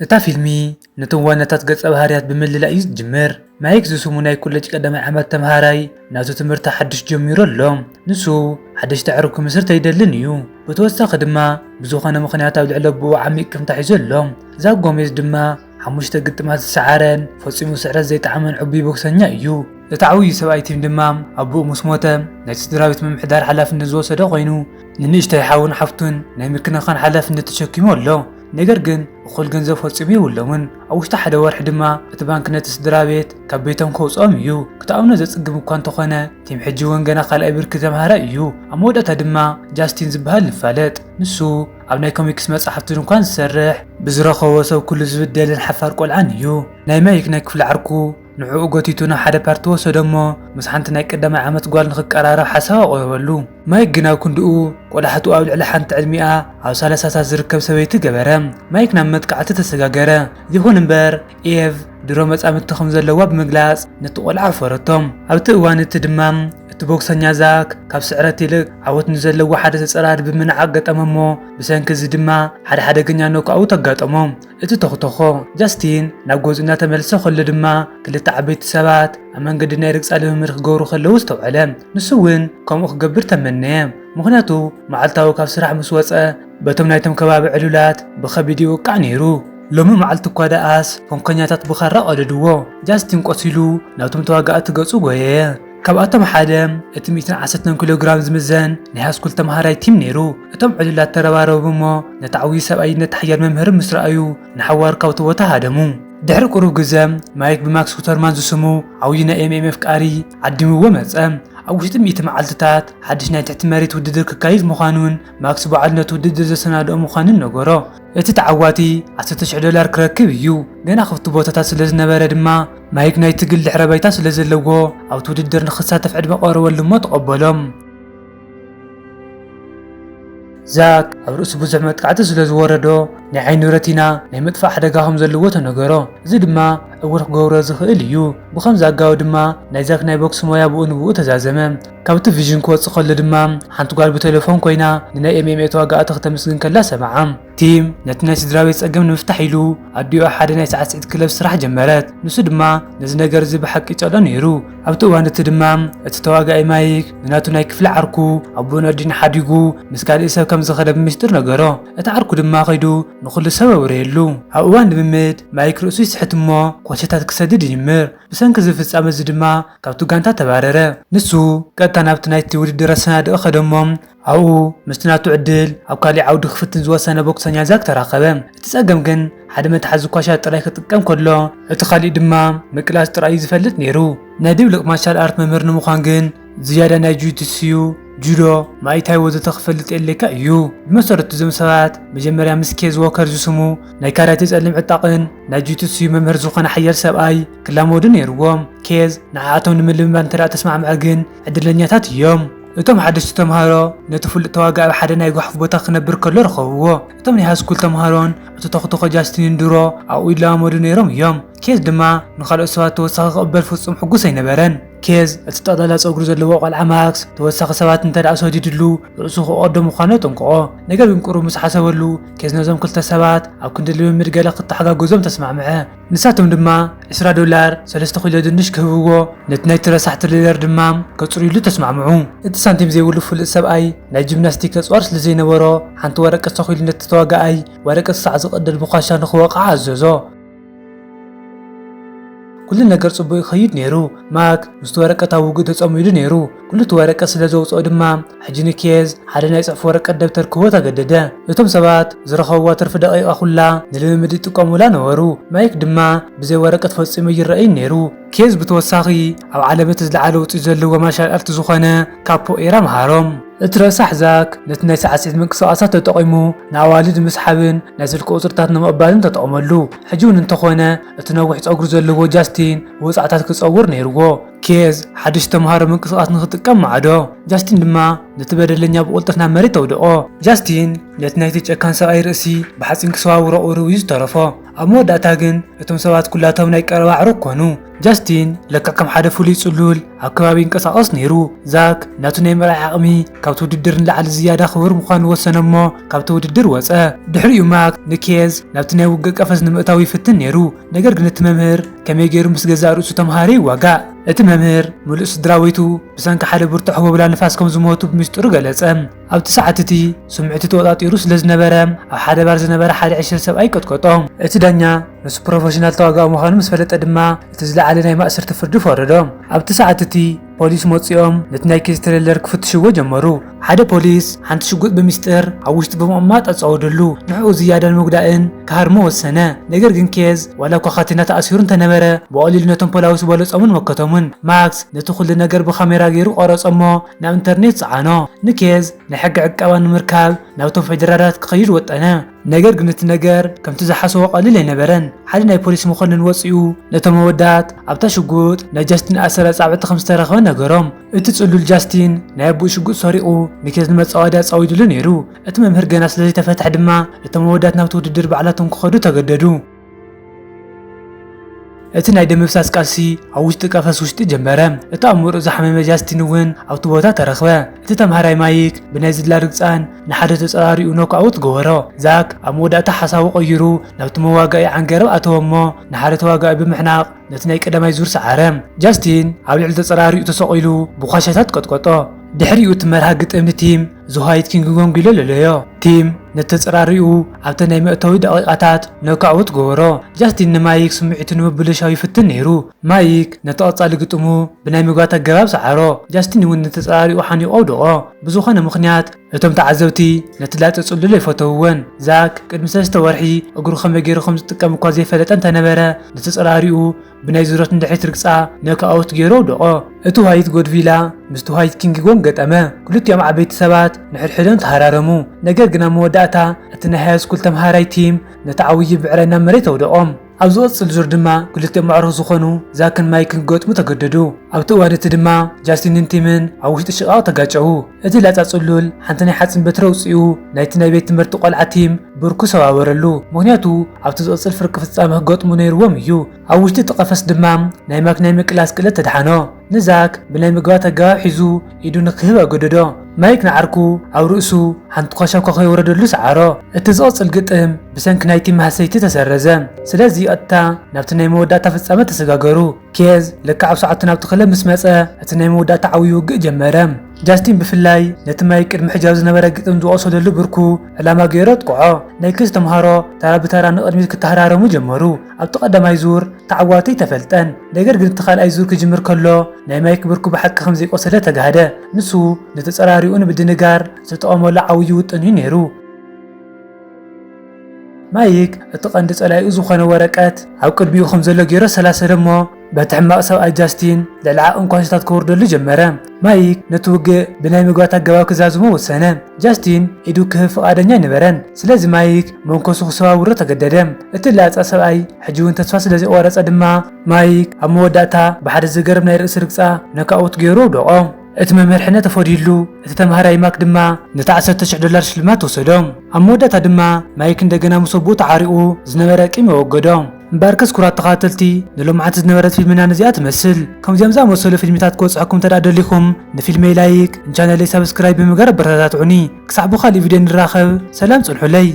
እታ ፊልሚ ነቶም ዋናታት ገጸ ባህርያት ብምልላይ እዩ ዝጅምር። ማይክ ዝስሙ ናይ ኮለጅ ቀዳማይ ዓመት ተምሃራይ ናቱ ትምህርቲ ሓድሽ ጀሚሩ ኣሎ። ንሱ ሓደሽቲ ኣዕሩኽ ክምስርት ኣይደልን እዩ። ብተወሳኺ ድማ ብዝኾነ ምኽንያት ኣብ ልዕሊ ኣቦኡ ዓሚቕ ቅምታ ሒዙ ኣሎ። ዛክ ጎሜዝ ድማ ሓሙሽተ ግጥማት ዝሰዓረን ፈጺሙ ስዕረት ዘይጠዓመን ዕቡይ ቦክሰኛ እዩ። እቲ ዓብዪ ሰብኣይ ቲም ድማ ኣቦኡ ምስ ሞተ ናይቲ ስድራ ቤት ምምሕዳር ሓላፍነት ዝወሰደ ኮይኑ ንንእሽተይ ሓውን ሓፍቱን ናይ ምክንኻን ሓላፍነት ተሸኪሙ ኣሎ። ነገር ግን እኹል ገንዘብ ፈጺሙ የብሎምን። ኣብ ውሽጢ ሓደ ወርሒ ድማ እቲ ባንክ ነቲ ስድራ ቤት ካብ ቤቶም ከውፅኦም እዩ። ክትኣምኖ ዘጽግም እኳ እንተኾነ ቲም ሕጂ እውን ገና ካልኣይ ብርኪ ተምሃራይ እዩ። ኣብ መወዳእታ ድማ ጃስቲን ዝበሃል ንፋለጥ። ንሱ ኣብ ናይ ኮሚክስ መጻሕፍቲ ድንኳን ዝሰርሕ ብዝረኸቦ ሰብ ኩሉ ዝብደልን ሓፋር ቆልዓን እዩ። ናይ ማይክ ናይ ክፍሊ ዓርኩ ንዕኡ ጎቲቱ ናብ ሓደ ፓርቲ ወሰዶ እሞ ምስ ሓንቲ ናይ ቀዳማይ ዓመት ጓል ንኽቀራረብ ሓሳብ ኣቕረበሉ። ማይክ ግን ኣብ ክንድኡ ቆላሕትኡ ኣብ ልዕሊ ሓንቲ ዕድሚኣ ኣብ ሰላሳታት ዝርከብ ሰበይቲ ገበረ። ማይክ ናብ መጥቃዕቲ ተሰጋገረ። ይኹን እምበር ኤቭ ድሮ መጻምድቲ ከም ዘለዋ ብምግላጽ ነቲ ቆልዓ ኣፈረቶ። ኣብቲ እዋን እቲ ድማ እቲ ቦክሰኛ ዛክ ካብ ስዕረት ይልቕ ዓወት ንዘለዎ ሓደ ተጸራሪ ብምንዓቕ ገጠመ እሞ ብሰንኪ እዚ ድማ ሓደ ሓደገኛ ኖክኣውት ኣጋጠሞ። እቲ ተኽተኾ። ጃስቲን ናብ ገዝኡ እናተመልሰ ከሎ ድማ ክልተ ዓበይቲ ሰባት ኣብ መንገዲ ናይ ርግጻ ልምምድ ክገብሩ ከለዉ ዝተውዐለ። ንሱ እውን ከምኡ ክገብር ተመነየ። ምኽንያቱ መዓልታዊ ካብ ስራሕ ምስ ወጸ በቶም ናይቶም ከባቢ ዕሉላት ብኸቢድ ይወቃዕ ነይሩ። ሎሚ መዓልቲ እኳ ደኣስ ፖንከኛታት ብኻራ ቀደድዎ። ጃስቲን ቆሲሉ ናብቶም ተዋጋእቲ ገጹ ጎየየ። ካብኣቶም ሓደ እቲ ሚእትን ዓሰርተን ኪሎ ግራም ዝምዘን ናይ ሃይስኩል ተምሃራይ ቲም ነይሩ። እቶም ዕሉላት ተረባረቡ እሞ ነቲ ዓብዪ ሰብኣይ ነቲ ሓያል መምህር ምስ ረኣዩ ንሓዋር ካብቲ ቦታ ሃደሙ። ድሕሪ ቁሩብ ግዘ ማይክ ብማክስ ኩተርማን ዝስሙ ዓብዪ ናይ ኤምኤምኤ ኣፍቃሪ ዓዲምዎ መጸ። ኣብ ውሽጢ ሚእቲ መዓልትታት ሓድሽ ናይ ትሕቲ መሬት ውድድር ክካየድ ምዃኑን ማክስ ባዕሉ ነቲ ውድድር ዘሰናድኦ ምዃኑን ነገሮ። እቲ ተዓዋቲ ዓሰርተ ሽሕ ዶላር ክረክብ እዩ። ገና ክፍቲ ቦታታት ስለ ዝነበረ ድማ ማይክ ናይ ትግል ድሕረ ባይታ ስለ ዘለዎ ኣብቲ ውድድር ንኽሳተፍ ዕድመ ቀረበሉ እሞ ተቐበሎም። ዛክ ኣብ ርእሱ ብዙሕ መጥቃዕቲ ስለ ዝወረዶ ናይ ዓይኑ ረቲና ናይ ምጥፋእ ሓደጋ ከም ዘለዎ ተነገሮ። እዚ ድማ ዕውር ክገብሮ ዝኽእል እዩ። ብኸምዚ ኣጋዊ ድማ ናይ ዛክ ናይ ቦክስ ሞያ ብኡ ንብኡ ተዛዘመ። ካብቲ ቪዥን ክወጽእ ከሎ ድማ ሓንቲ ጓል ብቴሌፎን ኮይና ንናይ ኤምኤምኤ ተዋጋእቲ ክተመስግን ከላ ሰምዓ። ቲም ነቲ ናይ ስድራ ቤት ጸገም ንምፍታሕ ኢሉ ኣዲኡ ሓደ ናይ ሳዕስዒት ክለብ ስራሕ ጀመረት። ንሱ ድማ ነዚ ነገር እዚ ብሓቂ ይጸልኦ ነይሩ። ኣብቲ እዋን እቲ ድማ እቲ ተዋጋኢ ማይክ ንናቱ ናይ ክፍሊ ዓርኩ ኣቦኡ ነዲን ሓዲጉ ምስ ካልእ ሰብ ከም ዝኸደ ብምስጢር ነገሮ። እቲ ዓርኩ ድማ ከይዱ ንኹሉ ሰብ ኣውረየሉ። ኣብ እዋን ልምምድ ማይክ ርእሱ ይስሕት እሞ ኮሸታት ክሰድድ ይጅምር። ብሰንኪ እዚ ፍጻመ እዚ ድማ ካብቲ ጋንታ ተባረረ። ንሱ ቀጥታ ናብቲ ናይቲ ውድድር ኣሰናድኦ ከደ እሞ ኣብኡ ምስቲ ናቱ ዕድል ኣብ ካሊእ ዓውዲ ክፍትን ዝወሰነ ቦክሰኛ ዛክ ተራኸበ። እቲ ጸገም ግን ሓደ መትሓዚ ኳሻ ጥራይ ክጥቀም ከሎ እቲ ካሊእ ድማ ምቅላስ ጥራይ እዩ ዝፈልጥ ነይሩ። ናይ ድብልቕ ማርሻል ኣርት መምህር ንምዃን ግን ዝያዳ ናይ ጁቲስዩ፣ ጁዶ፣ ማይታይ ወዘተ ክፈልጥ የድልየካ እዩ። ብመሰረቱ እዞም ሰባት መጀመርያ ምስ ኬዝ ዎከር ዝስሙ ናይ ካራቴ ጸሊም ዕጣቕን ናይ ጁቲስዩ መምህር ዝኾነ ሓያል ሰብኣይ ክላመዱ ነይርዎም። ኬዝ ንዓኣቶም ንምልምማድ እንተ ደኣ ተስማዕምዐ ግን ዕድለኛታት እዮም። እቶም ሓደሽቲ ተምሃሮ ነቲ ፍሉጥ ተዋጋኢ ኣብ ሓደ ናይ ጓሓፍ ቦታ ክነብር ከሎ ረኸብዎ። እቶም ናይ ሃይስኩል ተምሃሮን እቲ ተኽተኾ ጃስቲንን ድሮ ኣብኡ ይለማመዱ ነይሮም እዮም። ኬዝ ድማ ንኻልኦት ሰባት ተወሳኺ ክቕበል ፍጹም ሕጉስ ኣይነበረን። ኬዝ እቲ ጠቕላላ ጸጉሪ ዘለዎ ቆልዓ ማክስ ተወሳኺ ሰባት እንተ ደኣ ሰዲድሉ ርእሱ ክቐዶ ምዃኑ የጠንቅቖ። ነገር ግን ቁሩብ ምስ ሓሰበሉ ኬዝ ነዞም ክልተ ሰባት ኣብ ክንዲ ልምምድ ገለ ክተሓጋገዞም ተስማዕምዐ። ንሳቶም ድማ ዕስራ ዶላር ሰለስተ ኪሎ ድንሽ ክህብዎ ነቲ ናይቲ ረሳሕ ትሬለር ድማ ከጽርዩሉ ተስማዕምዑ። እቲ ሳንቲም ዘይብሉ ፍሉጥ ሰብኣይ ናይ ጂምናስቲክ ኣጽዋር ስለ ዘይነበሮ ሓንቲ ወረቀት ተኺሉ ነቲ ተዋጋኣይ ወረቀት ክሳዕ ዝቕደድ ብኳሻ ንኽወቕዓ ኣዘዞ። ኩሉ ነገር ጽቡቕ ይኸይድ ነይሩ። ማክ ምስቲ ወረቀት ኣብ ውግእ ተጸሚዱ ነይሩ። ኩሉ እቲ ወረቀት ስለ ዘውጽኦ ድማ ሕጂ ንኬዝ ሓደ ናይ ጽሑፍ ወረቀት ደብተር ክህቦ ተገደደ። እቶም ሰባት ዝረኸብዋ ትርፊ ደቂቓ ኩላ ንልምምድ ይጥቀሙላ ነበሩ። ማይክ ድማ ብዘይ ወረቀት ፈጺሙ ይረኣይን ነይሩ። ኬዝ ብተወሳኺ ኣብ ዓለም እቲ ዝለዓለ ውጽኢት ዘለዎ ማርሻል ኣርት ዝኾነ ካፖ ኤራ መሃሮም። እቲ ረሳሕ ዛክ ነቲ ናይ ሳዕስዒት ምንቅስቓሳት ተጠቒሙ ንኣዋልድ ንምስሓብን ናይ ስልኪ ቁጽርታት ንምቕባልን ተጠቐመሉ። ሕጂ እውን እንተኾነ እቲ ነዊሕ ጸጉሪ ዘለዎ ጃስቲን ወጻዕታት ክጸውር ነይርዎ። ኬዝ ሓድሽ ተምሃሮ ምንቅስቓስ ንኽጥቀም ማዕዶ። ጃስቲን ድማ ነቲ በደለኛ ብቕልጡፍ ናብ መሬት ተውደቖ። ጃስቲን ነቲ ናይቲ ጨካን ሰብኣይ ርእሲ ብሓጺን ክሰባብሮ ቁሩብ እዩ ዝተረፎ። ኣብ መወዳእታ ግን እቶም ሰባት ኩላቶም ናይ ቀረባ ኣዕሩኽ ኮኑ። ጃስቲን ልክዕ ከም ሓደ ፍሉይ ጽሉል ኣብ ከባቢ ይንቀሳቐስ ነይሩ። ዛክ ናቱ ናይ ምርኣይ ዓቕሚ ካብቲ ውድድር ንላዕሊ ዝያዳ ክቡር ምዃኑ ወሰነ እሞ ካብቲ ውድድር ወጸ። ድሕሪኡ ማክ ንኬዝ ናብቲ ናይ ውግእ ቀፈስ ንምእታው ይፍትን ነይሩ። ነገር ግን እቲ መምህር ከመይ ገይሩ ምስ ገዛእ ርእሱ ተምሃሮ ይዋጋእ? እቲ መምህር ምሉእ ስድራ ቤቱ ብሰንኪ ሓደ ብርቱዕ ህቦብላ ንፋስ ከም ዝሞቱ ብምስጢሩ ገለጸ። ኣብቲ ሰዓት እቲ ስምዒቱ ተወጣጢሩ ስለ ዝነበረ ኣብ ሓደ ባር ዝነበረ ሓደ ዕሽል ሰብኣይ ቀጥቀጦ። እቲ ዳኛ ንሱ ፕሮፌሽናል ተዋጋኢ ምዃኑ ምስ ፈለጠ ድማ እቲ ዝለዓለ ናይ ማእሰርቲ ፍርዲ ፈረዶ። ኣብቲ ሰዓት እቲ ፖሊስ መጺኦም ነቲ ናይ ኬዝ ትሬለር ክፍትሽዎ ጀመሩ። ሓደ ፖሊስ ሓንቲ ሽጉጥ ብምስጢር ኣብ ውሽጢ ብምቕማጥ ኣጻወደሉ። ንዕኡ ዝያዳ ንምጉዳእን ክሃርሞ ወሰነ። ነገር ግን ኬዝ ዋላ እኳ ካቴና ተኣሲሩ እንተነበረ ብቐሊሉ ነቶም ፖላዊስ በለጾምን መከቶምን። ማክስ ነቲ ኩሉ ነገር ብካሜራ ገይሩ ቀረጾ እሞ ናብ ኢንተርኔት ጸዓኖ። ንኬዝ ናይ ሕጊ ዕቀባ ንምርካብ ናብቶም ፌደራላት ክኸይድ ወጠነ። ነገር ግን እቲ ነገር ከምቲ ዝሓሰቦ ቀሊል ኣይነበረን። ሓደ ናይ ፖሊስ መኮንን ወጺኡ ነቶም ኣወዳት ኣብታ ሽጉጥ ናይ ጃስቲን ኣሰር ኣጻብዕቲ ከም ዝተረኽበ ነገሮም። እቲ ጽሉል ጃስቲን ናይ ኣቦኡ ሽጉጥ ሰሪቑ ንኬዝ ንመጻወዲ ኣጻዊድሉ ነይሩ። እቲ መምህር ገና ስለ ዘይተፈትሐ ድማ እቶም ኣወዳት ናብቲ ውድድር ባዕላቶም ክኸዱ ተገደዱ። እቲ ናይ ደም ምፍሳስ ቃልሲ ኣብ ውሽጢ ቀፈስ ውሽጢ ጀመረ። እቲ ኣብ ምሩቕ ዝሓመመ ጃስቲን እውን ኣብቲ ቦታ ተረኽበ። እቲ ተምሃራይ ማይክ ብናይ ዝላ ርግጻን ንሓደ ተጸራሪኡ ኖክኣውት ገበሮ። ዛክ ኣብ መወዳእታ ሓሳቡ ቀይሩ ናብቲ መዋጋኢ ዓንገረብ ኣተወ እሞ ንሓደ ተዋጋኢ ብምሕናቕ ነቲ ናይ ቀዳማይ ዙር ሰዓረ። ጃስቲን ኣብ ልዕሊ ተጸራሪኡ ተሰቒሉ ብኳሻታት ቀጥቀጦ። ድሕሪኡ እቲ መርሃ ግጥም ንቲም ዝዋይት ኪንግ ጎንግ ኢሉ ለለዮ። ቲም ነቲ ተጸራሪኡ ኣብተን ናይ መእተዊ ደቂቓታት ኖክኣውት ገበሮ። ጃስቲን ንማይክ ስምዒቱ ንምብልሻው ይፍትን ነይሩ። ማይክ ነቲ ቀጻሊ ግጥሙ ብናይ ምግባት ኣገባብ ሰዓሮ። ጃስቲን እውን ንተጸራሪኡ ሓኒቑ ኣውደቖ። ብዝኾነ ምኽንያት እቶም ተዓዘብቲ ነቲ ላጸ ጽሉል ኣይፈተውዎን። ዛክ ቅድሚ ሰለስተ ወርሒ እግሩ ከመይ ገይሩ ከም ዝጥቀም እኳ ዘይፈለጠ እንተነበረ፣ ንተጸራሪኡ ብናይ ዙረት ንድሕሪት ርግጻ ኖክኣውት ገይሩ ኣውደቖ። እቲ ዋይት ጎድቪላ ምስቲ ዋይት ኪንግ ጎንግ ገጠመ። ክልቲኦም ዓበይቲ ሰባት ንሕድሕዶም ተሃራረሙ። ነገር ግን ኣብ መወዳእታ እቲ ናይ ሃይ ስኩል ተምሃራይ ቲም ነቲ ዓብዪ ብዕራይ ናብ መሬት ኣውደቖም። ኣብ ዝቕጽል ዙር ድማ ክልቲኦም ኣዕሩኽ ዝኾኑ ዛክን ማይክን ክገጥሙ ተገደዱ። ኣብቲ እዋን እቲ ድማ ጃስቲንን ቲምን ኣብ ውሽጢ ሽቓቕ ተጋጨዉ። እቲ ላጻ ጽሉል ሓንቲ ናይ ሓጺን በትሪ ኣውጺኡ ናይቲ ናይ ቤት ትምህርቲ ቆልዓ ቲም ብርኩ ሰባበረሉ። ምኽንያቱ ኣብቲ ዝቕጽል ፍርቂ ፍጻመ ክገጥሙ ነይርዎም እዩ። ኣብ ውሽጢ እቲ ቀፈስ ድማ ናይ ማክ ናይ ምቅላስ ክእለት ተድሓኖ። ንዛክ ብናይ ምግባት ኣገባብ ሒዙ ኢዱ ንክህብ ኣገደዶ። ማይክ ንዓርኩ ኣብ ርእሱ ሓንቲ ኳሻ እኳ ከይወረደሉ ሰዓሮ። እቲ ዝቕጽል ግጥም ብሰንኪ ናይቲ ማህሰይቲ ተሰረዘ። ስለዚ ቀጥታ ናብቲ ናይ መወዳእታ ፍጻመ ተሰጋገሩ። ኬዝ ልክዕ ኣብ ሰዓቱ ናብቲ ክለብ ምስ መጸ እቲ ናይ መወዳእታ ዓብዪ ውግእ ጀመረ። ጃስቲን ብፍላይ ነቲ ማይክ ቅድሚ ሕጂ ኣብ ዝነበረ ግጥም ዝወሰደሉ ብርኩ ዕላማ ገይሩ ኣጥቅዖ። ናይ ኬዝ ተምሃሮ ተራ ብተራ ንቕድሚት ክተሃራረሙ ጀመሩ። ኣብቲ ቀዳማይ ዙር ተዓዋቲ ኣይተፈልጠን። ነገር ግን እቲ ካልኣይ ዙር ክጅምር ከሎ ናይ ማይክ ብርኩ ብሓቂ ከም ዘይቆሰለ ተጋህደ። ንሱ ንተጸራሪኡ ንምድንጋር ዝተጠቐመሉ ዓብዪ ውጥን እዩ ነይሩ። ማይክ እቲ ቀንዲ ጸላኢኡ ዝኾነ ወረቀት ኣብ ቅድሚኡ ከም ዘሎ ገይሩ ኣሰላሰለ እሞ በቲ ሕማቕ ሰብኣይ ጃስቲን ልዕሊ ዓቕን ኳሻታት ከውርደሉ ጀመረ። ማይክ ነቲ ውግእ ብናይ ምግባት ኣገባብ ክዛዝሞ ወሰነ። ጃስቲን ኢዱ ክህብ ፍቓደኛ ኣይነበረን። ስለዚ ማይክ መንኮሱ ክሰባብሮ ተገደደ። እቲ ላጻ ሰብኣይ ሕጂ እውን ተስፋ ስለ ዘይቆረጸ ድማ ማይክ ኣብ መወዳእታ ብሓደ ዝገርም ናይ ርእሲ ርግጻ ኖክኣውት ገይሩ ኣውደቖ። እቲ መምህር ሕነ ተፈዲሉ፣ እቲ ተምሃራይ ማክ ድማ ነቲ ዓሰርተ ሽሕ ዶላር ሽልማት ወሰዶ። ኣብ መወዳእታ ድማ ማይክ እንደገና ምስ ኣቦኡ ተዓሪቑ ዝነበረ ቂም የወገዶ። እምበኣርከስ ክቡራት ተኸታተልቲ፣ ንሎማዓንቲ ዝነበረት ፊልምና ነዚኣ ትመስል። ከምዚኦም ዝኣመሰሉ ፊልምታት ክበጽሐኩም እንተ ደኣ ደሊኹም ንፊልመይ ላይክ፣ ንቻነለይ ሳብስክራይብ ብምግባር ኣበረታትዑኒ። ክሳዕ ብኻልእ ቪድዮ ንራኸብ፣ ሰላም ጽንሑለይ።